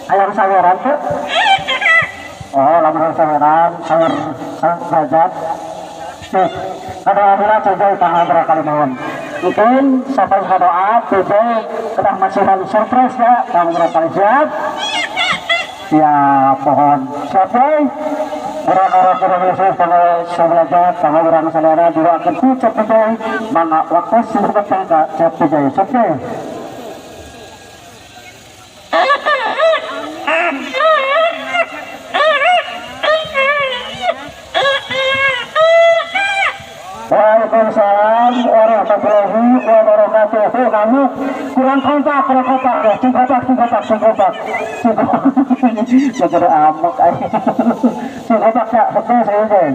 Ayam saweran tuh. Oh, lamun saweran, sawer derajat. Nih, ada heula Cejai tanggal berapa kali mohon. Mungkin sampai doa Cejai kedah masihan surprise ya, tanggal berapa kali siap? Siap, mohon. Siap, Jai? Orang-orang tanggal sebelajat, tanggal orang saudara doakan ku Cejai, mangga waktu singkat tangga Cejai. Siap, Jai? Waalaikumsalam warahmatullahi wabarakatuh. Kamu kurang kompak ya, sing kompak, sing kompak, sing kompak, sing kompak, jadi amok aja, sing kompak ya, betul saya.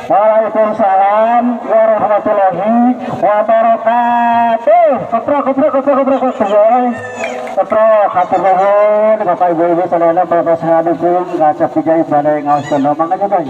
Waalaikumsalam warahmatullahi wabarakatuh. Keprok, keprok, keprok, keprok, keprok, keprok. Hatur nuhun Bapak Ibu Ibu sadayana bapak sadukung ngacap tiga ibadah ngaoskeun mangga coba.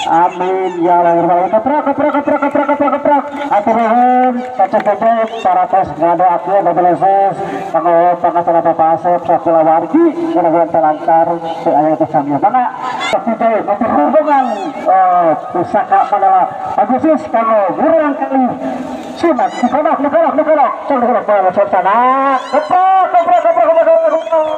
Amin ya Allah. Keprok keprok keprok keprok keprok keprok. Hatur nuhun kacau bebek para tos ngadoakeun babeleses kanggo pangasana Bapak Asep sakulawargi mudah-mudahan terlantar teu aya teu samya. Mangga sakti berhubungan pusaka Mandala Agustus kanggo murang kali sunat dikolok dikolok dikolok sok dikolok bae sok sana. Keprok keprok keprok keprok keprok.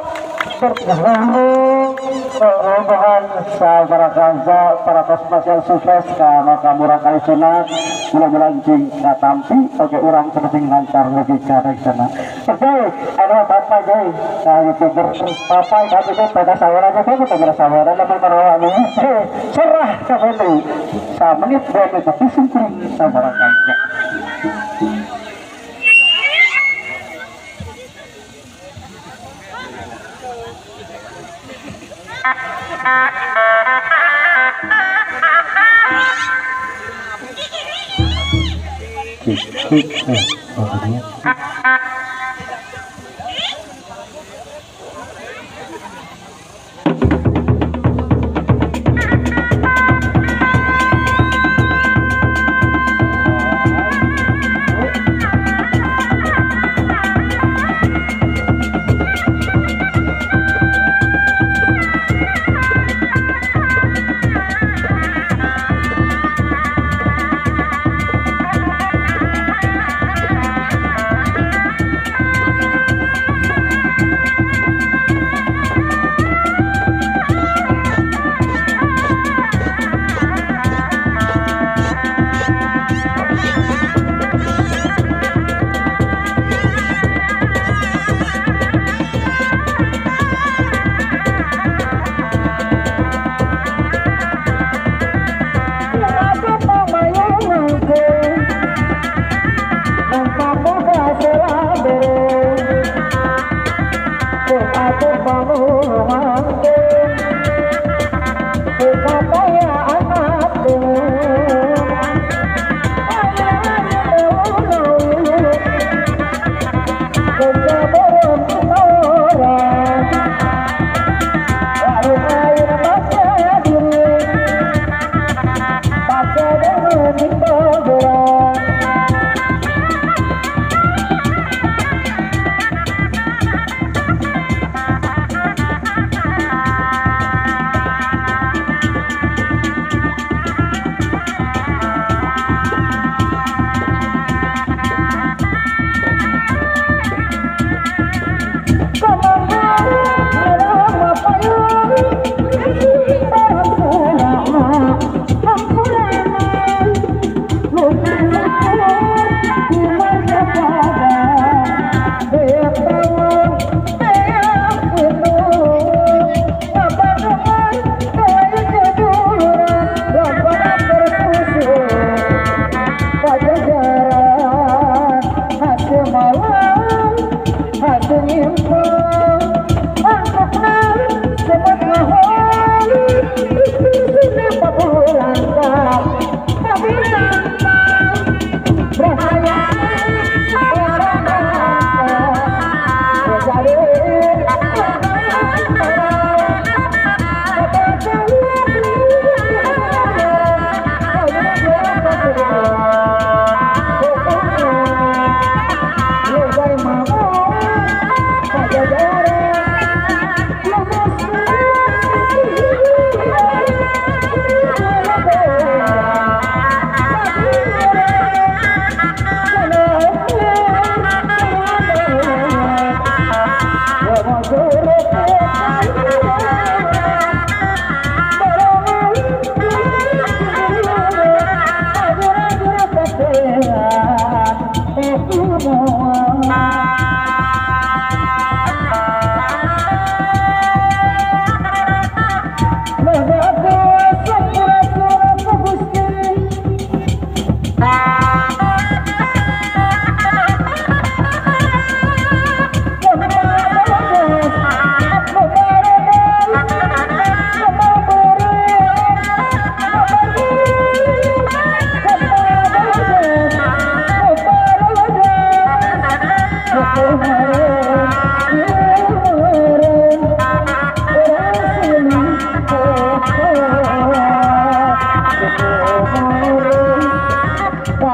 Rombongan para kanza para spesial sukses ka murang kali sunat mudah-mudahan cing katampi oke urang sepenting lancar lebih ka sana. Oke, anu bapak guys, ka YouTuber bapak kami teh pada saweran teh pada saweran lamun marawa anu serah ka Febri. Samenit dua menit singkring sabaraha kanza. Pulang.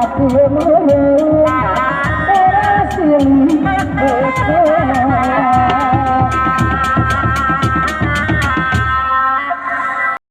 Hati meureun.